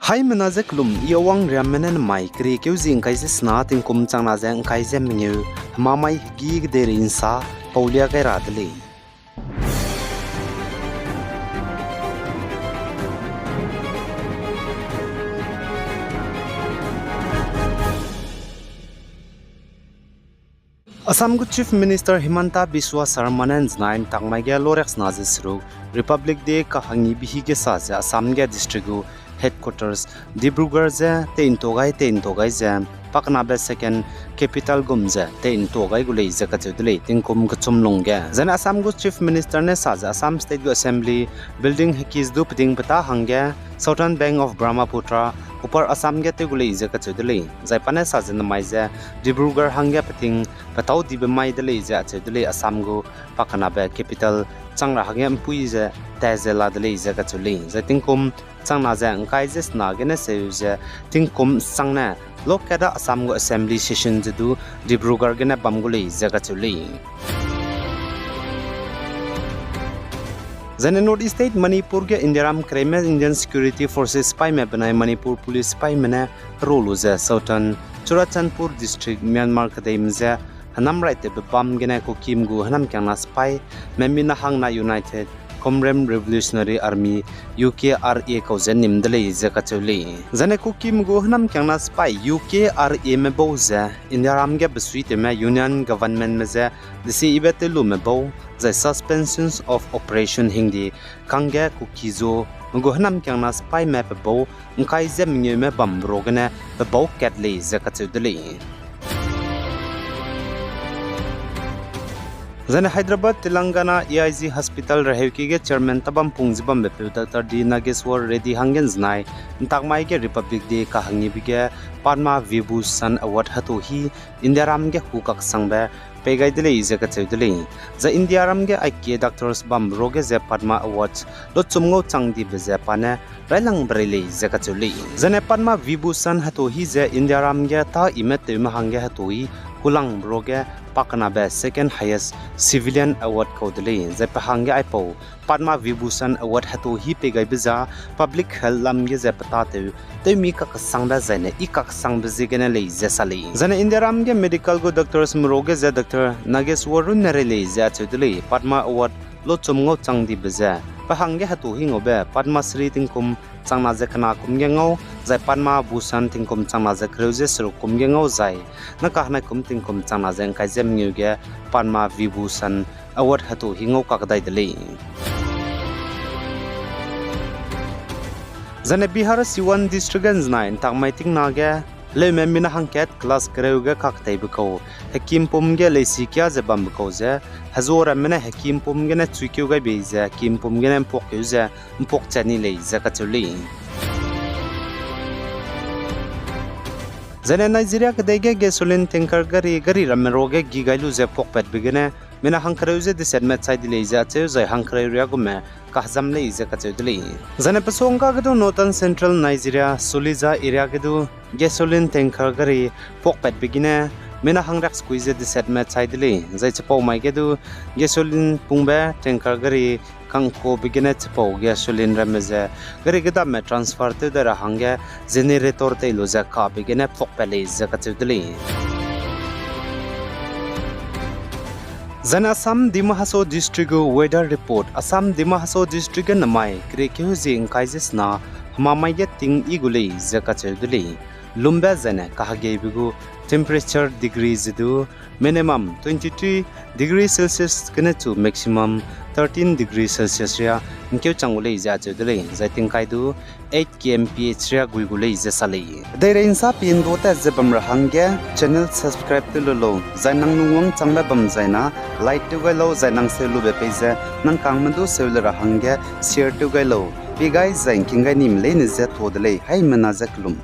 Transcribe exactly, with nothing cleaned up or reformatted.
Haimena ze kelum, I Awang Riamme ne nemai keriekeu zi ngkai ze sena tingkum changna ze ngkai ze mengeu, hemamai hegî kedeirei nsa paulia gai ra de lei. Assam gu Chief Minister Himanta Biswa Sarma ne nzenai ntakmai ge loriaksena ze seruk Republic Day kahangi bihi ge sa ze Assam ge district gu headquarters Dibrugarh ze tei'ntua gai tei'ntua gai ze pakenabe second capital gum ze tei'ntua gai gu lei ze kacheu de lei tingkum kechum lungge. Zene Assam gu Chief Minister ne sa ze Assam State gu Assembly building hekis du peding petâ hangge Southern Bank of Brahmaputra, Upper Assam ge tew gu lei ze kacheu de lei. Zai pa ne sa ze nemai ze Dibrugarh hangge peting petâu dibe mai de lei ze acheu de lei Assam gu pakenabe capital chang ra hangge mpui ze tat ze la de lei ze kacheu lei. Zai tingkum changna ze ngkai ze sena gene seu ze tingkum chang ne lokeda Assam gu Assembly session ze du Dibrugarh gene bam gu lei ze kacheu lei. Zene North East State Manipur ge Indiaram kereime Indian Security Forces sipaime benai Manipur Police sipaime ne hero lu ze Southern Churachandpur District Myanmar kedeime je henam raitewbe bam gene Kukim gu hênamkiangna sipaime mina hangna United Kmren Revolutionary Army, U K R A kau ze nim de lei ze kacheu lei. Zene Kukim gu hênamkiangna sipai U K R A me bau ze Indiaram ge besuitewme Union Governmentme je desiyibe tewlume bau, zai Suspensions of Operation hingdi kangge Kuki-Zo me gu hênamkiangna sipaime pe bau ngkai ze mengeume bambe ruagene pe bau kat lei ze kacheu de lei. Zene Hyderabad Telangana A I G Hospital reheuki ge chairman tabampung ze bambepeu Doctor D Nageshwar Reddy hangge nzenai ntakmai ge Republic Day kahangibe ge Padma Vibhushan Award hetu hi Indiaram ge hu kaksangbe pei gai de lei ze kacheu de lei. Zai Indiaram ge aike doctors bambe ruage ze Padma Award lochum ngau chang dibe ze pa ne railangbe rei lei ze kacheu lei. Zene Padma Vibhushan hetu hi ze Indiaram ge tâ ime tewme hangge hetu hi hulangbe ruage pakenabe second highest civilian award kau de lei. Zai pe hangge aipau Padma Vibhushan Award hetu hi pei gaibe za public health lam ge ze pe tâtew tewmi kakesangbe zaine i kakesangbe ziegene lei ze sa lei. Zene Indiaram ge medical gu doctors me ruage ze Doctor Nageshwar runne rei lei ze acheu de lei. Padma Award lochum ngau chang dibe ze pe hangge hetu hi ngaube Padma Shri tingkum changna ze kena kum ge ngau, zai Padma Bhushan tingkum changna ze kereu ze seruk kum ge ngau zai nakahenai kum tingkum changna ze ngkai ze mengeu ge Padma Vibhushan Award hetu hi ngau kakdai de lei. Zene Bihar Siwan District ge nzenai ntakmai tingna ge heleume mina hangkat class kereu ge kakteibe kau hekimpum ge leisi kia ze bambe kau ze hezuaramme ne hekimpum gene chuikeu gai bei ze hekimpum gene mpuakkeu ze mpuak chat ni lei ze kacheu lei. Zene Nigeria kedei ge gasoline tanker gari, gari ramme ruage gi gai lu ze puakpatbe gene mina hangkereu ze desetme chai de lei ze acheu zai hangkereu riagume kahezam lei ze kacheu de lei. Zene pesongga ge du Northern Central Nigeria, Suleja area ge du gasoline tanker gari puakpatbe gene mina hangriaksekui ze desetme chai de lei. Zai chipau mai ge du gasoline pungbe tanker gari kangkuabe gene chipau gasoline ramme ze gari gedamme transfer tew dai ra hangge generator tei lu ze kabe gene puakpat lei ze kacheu de lei. Zene Assam Dima Hasao District gu weather report. Assam Dima Hasao District ge namai keriekeu zi ngkai ze sena hemamai ge ting i gu lei ze kacheu de lei. Lumbe zene kahegeibe gu temperature degree ze du minimum twenty three degree Celsius gene chu maximum thirteen degree Celsius ria ngkeu chang gu lei ze acheu de lei. Zai tingkai du eight K M P H ria gui gu lei ze sa lei. Deirei nsa pindu tat ze bam ra hangge channel subscribe tew lu lau, zai nang lungwang changbe bam zaina like tew gai lau, zai nang seu lube pei ze nang kangme du seu le ra hangge share tew gai lau. Pi gai zai ngking gai nime leine ze tuâ de lei, haimena ze kelum.